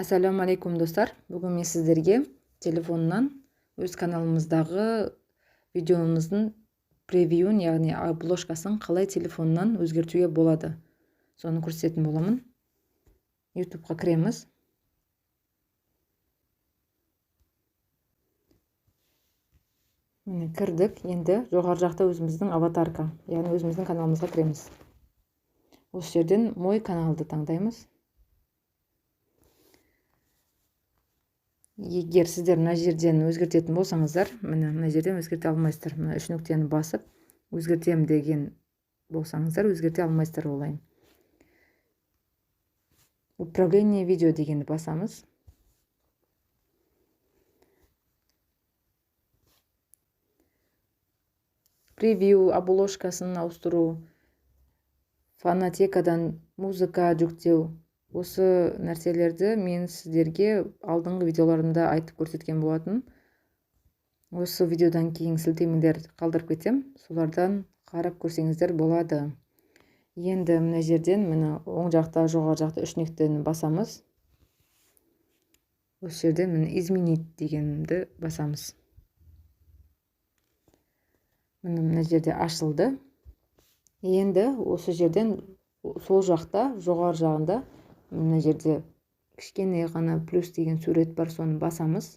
Ассалаумағалейкум, достар! Бүгін мен сіздерге телефоннан өз каналымыздағы видеомыздың превьюін, яғни обложкасын қалай телефоннан өзгертуге болады, соны көрсететін боламын. Ютубқа кіреміз. Міне, кірдік. Енді жоғары жақта өзіміздің аватарка, яғни өзіміздің каналымызға кіреміз. Осы жерден «Мой каналды» таңдаймыз. Егер сіздер мына жерден өзгертетін болсаңыздар, міне, мына жерден өзгерте алмайсыздар. Мына үш нүктені басып өзгертемін деген болсаңыздар, өзгерте алмайсыздар олай. «Управление видео» дегенді басамыз. Превью, обложкасын ауыстыру, фонотекадан музыка жүктеу, осы нәрселерді мен сіздерге алдыңғы видеоларымда айтып көрсеткен болатын. Осы видеодан кейін сілтемелер қалдырып кетем, солардан қарап көрсеңіздер болады. Енді мына жерден, міне, оң жақта, жоғары жақта үш нүктені басамыз. Осы жерден, міне, «Изменить» дегенді басамыз. Міне, мына жерде ашылды. Енді осы жерден сол жақта, жоғары жағында, мына жерде кішкене ғана плюс деген сурет бар, соны басамыз.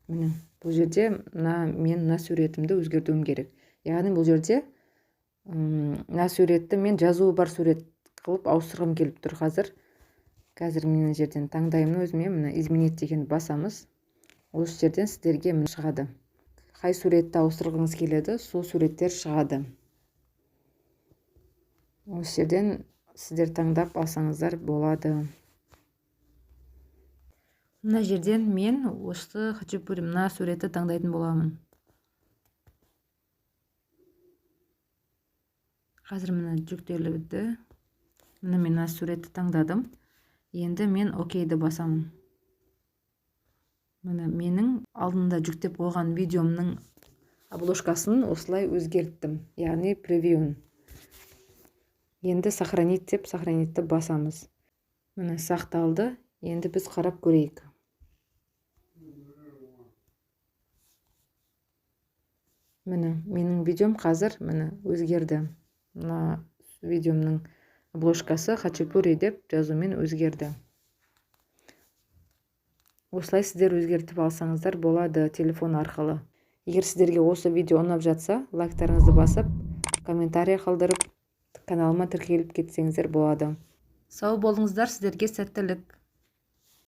Міне, бұл жерде мына мен мына суретімді өзгертуім керек, яғни бұл жерде мына суретті мен жазуы бар сурет қылып ауыстырғым келіп тұр қазір. Қазір мен мына жерден таңдаймын өзіме. Міне, «Изменить» деген басамыз. Осы жерден сіздерге міне шығады, қай суретті ауыстырғыңыз келеді, сол суреттер шығады. Осы жерден сіздер таңдап алсаңыздар болады. Мына жерден мен осы хачапури, мына суретті таңдайтын боламын қазір. Міне, жүктелді. Міне, мен мына суретті таңдадым. Енді мен «Окейді» басамын. Міне, менің алдында жүктеп қойған видеомның обложкасын осылай өзгерттім, яғни превьюін. Енді «Сохранить» деп, «Сохранитьті» басамыз. Міне, сақталды. Енді біз қарап көрейік. Міне, менің видеом қазір, міне, өзгерді. Мына видеомның обложкасы «Хачапури» деп жазумен өзгерді. Осылай сіздер өзгертіп алсаңыздар болады телефон арқылы. Егер сіздерге осы видео ұнап жатса, лайктарыңызды басып, комментарий қалдырып, каналыма тіркеліп кетсеңіздер болады. Сау болыңыздар, сіздерге сәттілік!